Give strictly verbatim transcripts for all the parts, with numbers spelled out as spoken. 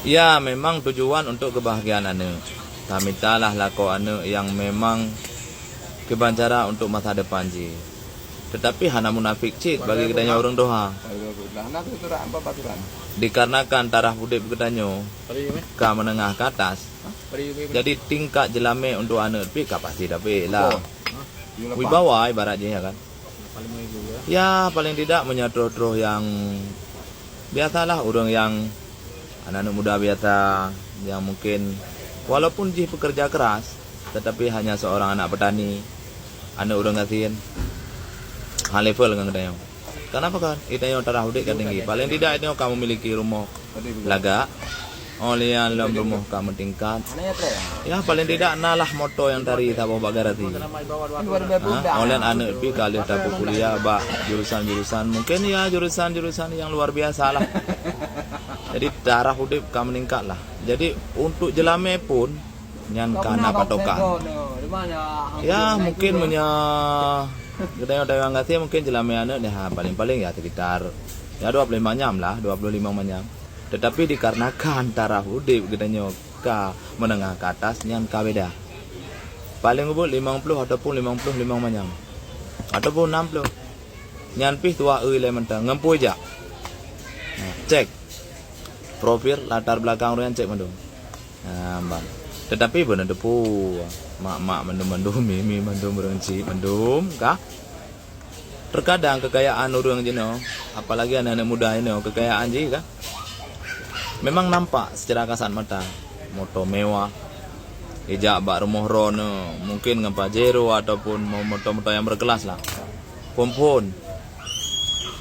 Ya, memang tujuan untuk kebahagiaan aneuk. Tamitalah lakoe aneuk nyang memang kiban cara untuk masa depan jih. Tetapi hana munafik cit bagi geutanyoe ureuëng tuha. Dikarenakan taraf udeb geutanyoe ka menengah ke atas, jadi tingkat jeulamé untuk aneuk pih ka pasti tapi lah. Wibawa ibarat jih, ya kan? Ya, paling tidak meunyoe troh-troh nyang biasalah, ureuëng nyang aneuk-aneuk muda biasa, nyang mungkin walaupun jih pekerja keras, tetapi hanya seorang anak petani, aneuk ureuëng gasien, hana level ngon geutanyoe. Kenapa kan? Geutanyoe taraf udeb ka tinggi. Paling tidak geutanyoe ka memiliki rumoh lagak. Óh lheueh nyan lom rumoh ka meutingkat. Ya, paling tidak nalah moto nyang tari saboh bak garasi. Ha? Óh lheueh nyan aneuk pih ka lheueh tapeukuliah bak jurusan-jurusan, mungkin ya jurusan-jurusan nyang luar biasa lah. Jadi taraf udeb ka meningkat lah. Jadi untuk jeulamé pun nyan ka na patokan. Ya, mungkin meunyoe geutanyoe-tanyoe gasien mungkin jeulamé aneuk nyan paling-paling ya sekitar ya dua puluh lima manyam lah, dua puluh lima manyam. Tetapi dikarenakan taraf udeb geutanyoe ka menengah ke atas, nyan ka beda. Paling ubit limong puluh ataupun limong puluh limong manyam. Ataupun enam puluh. Nyan pih tuha eu ilée mantong, ngon peue jak. Nah, cek profil, latar belakang ureuëng nyan, cek mandum. Nah, ban. Tetapi beuneuteupeu, mak-mak mandum-mandum, mi-mi mandum, ureuëng chik mandum, ka? Terkadang kekayaan ureuëng jinoe, apalagi aneuk-aneuk muda jinoe, kekayaan jih kan memang nampak secara kasat mata. Moto mewah, ijak bak rumoh droeneuh, mungkin ngon Pajero ataupun mo-, moto-moto nyang berkelas lah. Phon-phon.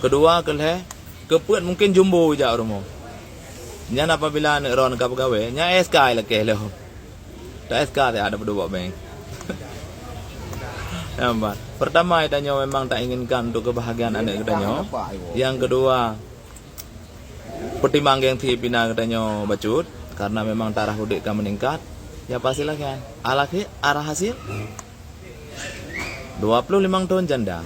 Kedua, kelhée, keupeuet mungkin jumbo ijak rumoh. Nyan apabila aneuk droeneuh ka peugawée, nyan S K lakée lom. Ta S K teuh ada peuduek bak bank. Nampak? Pertama, geutanyoe memang ta inginkan untuk kebahagiaan aneuk geutanyoe. Yang kedua, pertimbang gengsi pih na geutanyoe bacut, karena memang taraf udeb ka meningkat. Ya, pastilah kan. Alakhi, arah hasil dua puluh limong thon janda.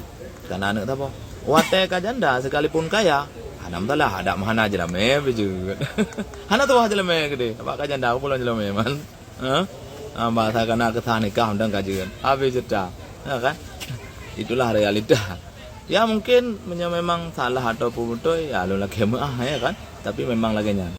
Kana aneuk saboh. Watée ka janda sekalipun kaya, hana masalah, adak meuhana jeulamé beujeuet. Hana tuha jeulamé keudeh, bak ka janda, peue lom jeulamé man. Ha? Ha, bahasa kana keusah nikah mantong ka jeuet. Habis cerita. Ya kan? Itulah realita. Ya, mungkin meunyoe memang salah ataupun beutôi, ya, lôn lakée meuáh, ya kan? Tapi memang lagée nyan.